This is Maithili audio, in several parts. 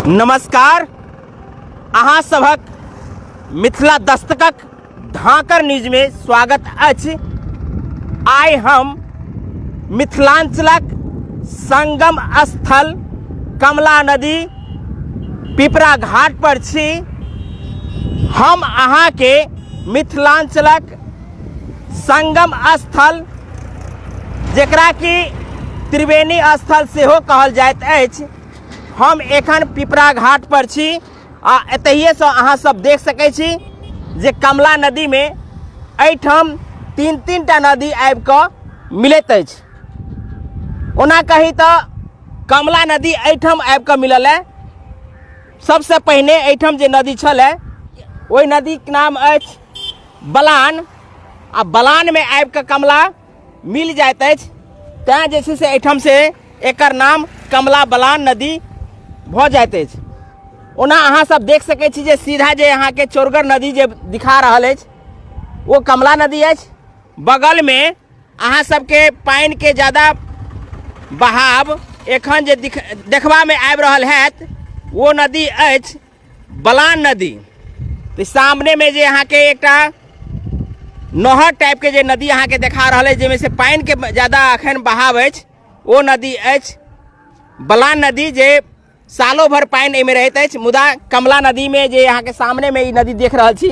नमस्कार, अहाँ सभक मिथिला दस्तकक धाकर न्यूज में स्वागत अछि। आइ हम मिथिलांचलक संगम स्थल कमला नदी पिपरा घाट पर छी। हम अहाँ के मिथिलांचलक संगम स्थल, जेकरा कि त्रिवेणी स्थल सेहो कहल जाइत अछि, हम एखन पिपरा घाट पर छी आ एतहिएसँ अहाँ सब देख सकै छी जे कमला नदीमे एहिठाम तीन तीन टा नदी आबि कऽ मिलैत अछि। ओना कही तऽ कमला नदी एहिठाम आबि कऽ मिलल है। सबसँ पहिने एहिठाम जे नदी छलै ओहि नदीके नाम अछि बलान, आ बलानमे आबि कऽ कमला मिल जाइत अछि, तैँ जे छै से एहिठाम से एकर नाम कमला बलान नदी भऽ जाइत अछि। ओना अहाँ सब देख सकै छी जे सीधा जे अहाँके चोरगर नदी जे दिखा रहल अछि ओ कमला नदी अछि। बगलमे अहाँ सबके पानिके ज्यादा बहाव एखन जे देखबामे आबि रहल हैत ओ नदी अछि बलान नदी। तऽ सामनेमे जे अहाँके एकटा नहर टाइपके जे नदी अहाँके देखा रहल अछि, जाहिमे से पानिके ज्यादा एखन बहाव अछि, ओ नदी अछि बलान नदी, जे सालो भर पानि एहिमे रहैत अछि। मुदा कमला नदीमे जे अहाँके सामनेमे ई नदी देख रहल छी,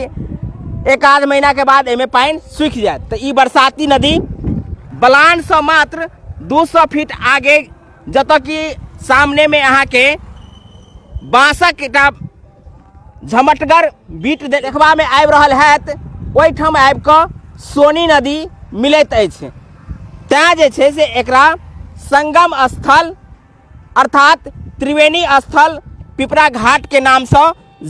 एक आध महीनाके बाद एहिमे पानि सूखि जायत। तऽ ई बरसाती नदी बलानसँ मात्र 200 फीट आगे, जतऽ कि सामनेमे अहाँके बाँसक एकटा झमटगर बीट देखबामे आबि रहल हैत, ओहिठाम आबि कऽ सोनी नदी मिलैत अछि। तैँ जे छै से एकरा संगम स्थल अर्थात त्रिवेणी स्थल पिपरा घाटके नामसँ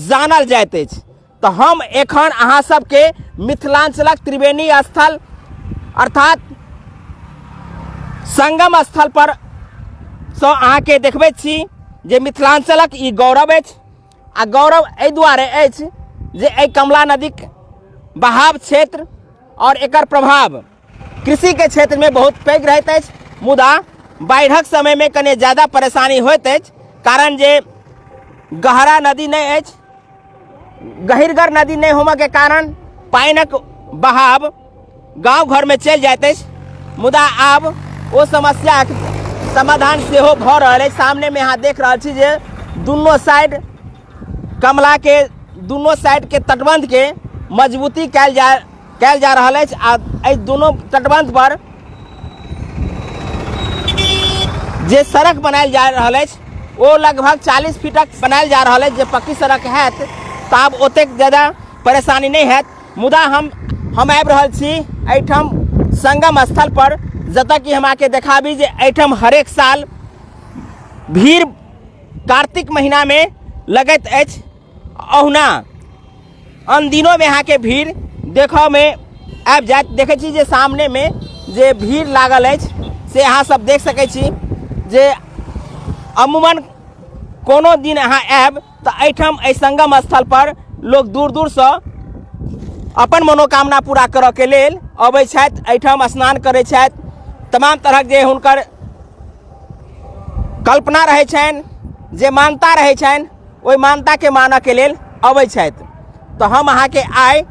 जानल जाइत अछि। तऽ हम एखन अहाँ सबके मिथिलांचलक त्रिवेणी स्थल अर्थात संगम स्थल पर सँ अहाँके देखबैत छी जे मिथिलांचलक ई गौरव अछि। आ गौरव एहि दुआरे अछि जे एहि कमला नदीक बहाव क्षेत्र और एकर प्रभाव कृषि के क्षेत्र में बहुत पैघ रहैत अछि। मुदा बाढ़िक समय में कने ज्यादा परेशानी होइत अछि, कारण जे गहरा नदी नहीं अछि, गहिरगर नदी नहीं होमऽ के कारण पानिक बहाव गाँव घर में चलि जाइत अछि। मुदा आब ओ समस्याक समाधान सेहो भऽ रहल अछि। सामने में अहाँ देख रहल छी जे दुनू साइड कमला के दुनू साइड के तटबंध के मजबूती कयल जा रहल अछि आ एहि दुनू तटबंध पर जे सड़क बनायल जा रहल अछि ओ लगभग 40 फीटक बनायल जा रहल अछि, जे पक्की सड़क हैत तऽ आब ओतेक ज्यादा परेशानी नहि हैत। मुदा हम आबि रहल छी एहिठाम संगम स्थल पर, जतऽ कि हम अहाँके देखाबी जे एहिठाम हरेक साल भीड़ कार्तिक महीनामे लगैत अछि। अहुना अनदिनोमे अहाँके भीड़ देखऽमे आबि जायत। देखै छी जे सामनेमे जे भीड़ लागल अछि से अहाँ सब देख सकै छी जे अमूमन कोनो दिन अहाँ आयब तऽ एहिठाम एहि संगम स्थल पर लोक दूर दूरसँ अपन मनोकामना पूरा करऽके लेल अबै छथि, एहिठाम स्नान करै छथि। तमाम तरहक जे हुनकर कल्पना रहै छनि, जे मान्यता रहै छनि, ओहि मान्यताके मानऽके लेल अबै छथि। तऽ हम अहाँके आइ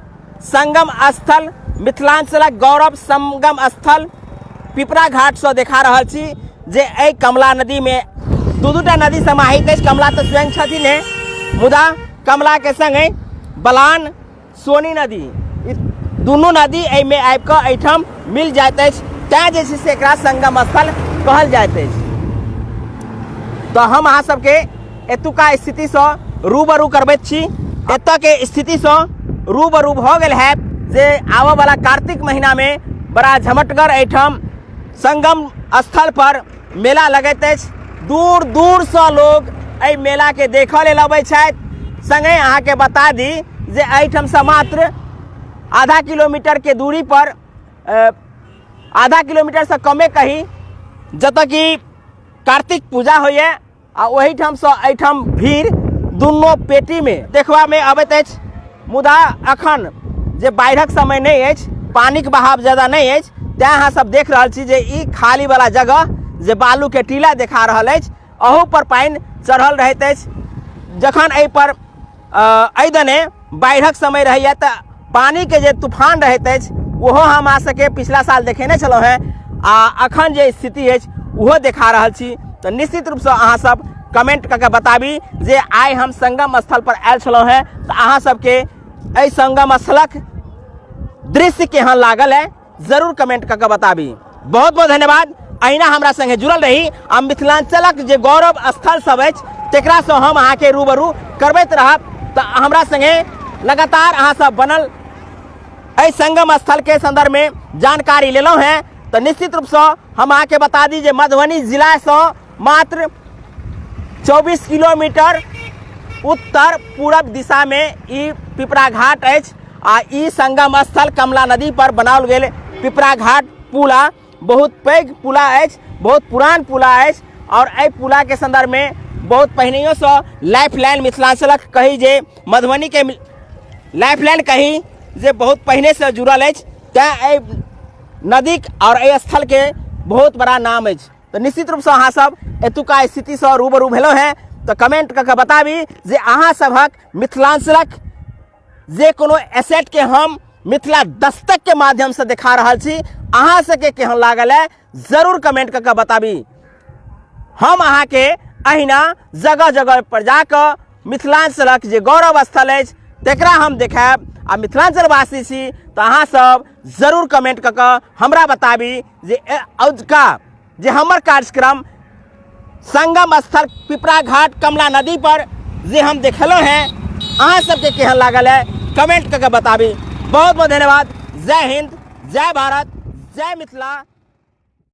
संगम स्थल, मिथिलांचलक गौरव संगम स्थल पिपरा घाटसँ देखा रहल छी जे एहि कमला नदीमे दू दूटा नदी समाहित अछि। कमला तऽ स्वयं छथिन हे, मुदा कमलाके सङ्गे बलान सोनी नदी, ई दुनू नदी एहिमे आबि कऽ एहिठाम मिल जाइत अछि, तैँ जे छै से एकरा संगम स्थल कहल जाइत अछि। तऽ हम अहाँ सबके एतुका स्थितिसँ रूबरू करबैत छी। एतऽके स्थितिसँ रूबरू भऽ गेल हैत जे आबऽवला कार्तिक महीनामे बड़ा झमटगर एहिठाम संगम स्थल पर मेला लगैत अछि। दूर दूरसँ लोग एहि मेलाके देखऽ लेल अबै छथि। सङ्गे अहाँके बता दी जे एहिठामसँ मात्र आधा किलोमीटरके दूरी पर, आधा किलोमीटरसँ कमे कही, जतऽ कि कार्तिक पूजा होइए आ ओहिठामसँ एहिठाम भीड़ दुनू पेटीमे देखबामे अबैत अछि। मुदा अखन जे बाढ़िक समय नहि अछि, पानिक बहाव ज्यादा नहि अछि, तैँ अहाँ सब देख रहल छी जे ई खालीवला जगह जे बालूके टीला देखा रहल अछि, अहू पर पानि चढ़ल रहैत अछि। जखन एहिपर एहि दने बाढ़िक समय रहैए तऽ पानिके जे तूफान रहैत अछि ओहो हम अहाँ सबके पिछला साल देखेने छलहुँ हेँ आ अखन जे स्थिति अछि ओहो देखा रहल छी। तऽ निश्चित रूपसँ अहाँ सब कमेंट कऽ के बताबी जे आइ हम संगम स्थल पर आयल छलहुँ हेँ तऽ अहाँ सबके एहि संगम स्थलक दृश्य केहन लागल है जरूर कमेंट कऽ के बताबी। बहुत बहुत धन्यवाद। अहिना हमरा संगे जुड़ल रही आ मिथिलांचलक जे गौरव स्थल सब अछि तकरासँ हम अहाँके रूबरू करबैत रहब। तऽ हमरा संगे लगातार अहाँ सब बनल एहि संगम स्थल के संदर्भ में जानकारी लेलहुँ हेँ। तऽ निश्चित रूपसँ हम अहाँके बता दी जे मधुबनी जिलासँ मात्र 24 किलोमीटर उत्तर पूरब दिशामे ई पिपरा घाट अछि आ ई संगम स्थल कमला नदी पर बनाओल गेल पिपरा घाट पुला बहुत पैघ पुला अछि, बहुत पुरान पुला अछि और एहि पुला के संदर्भ में बहुत पहिनहियोसँ लाइफ लाइन मिथिलांचलक कही जे मधुबनी के लाइफ लाइन कही जे बहुत पहिनेसँ जुड़ल अछि, तैँ एहि नदीक और एहि स्थल के बहुत बड़ा नाम अछि। तऽ निश्चित रूपसँ अहाँ सब एतुका स्थितिसँ रूबरू भेलहुँ हेँ तऽ कमेंट कऽ के बताबी जे अहाँ सभक मिथिलांचलक जे कोनो एसेट के हम मिथिला दस्तक के माध्यम से देखा रहल छी अहाँ सबके केहन लागल है जरूर कमेंट कऽ के बताबी। हम अहाँके अहिना जगह जगह पर जाकऽ मिथिलांचलक जे गौरव स्थल अछि तकरा हम देखायब आ मिथिलांचलवासी छी तऽ अहाँ सब जरूर कमेंट कऽ के हमरा बताबी जे अजुका जे हमर कार्यक्रम संगम स्थल पिपरा घाट कमला नदी पर जे हम देखेलहुँ हेँ अहाँ सबके केहन लागल है कमेंट कऽ के बताबी। बहुत बहुत धन्यवाद। जय हिंद, जय भारत, जय मिथिला।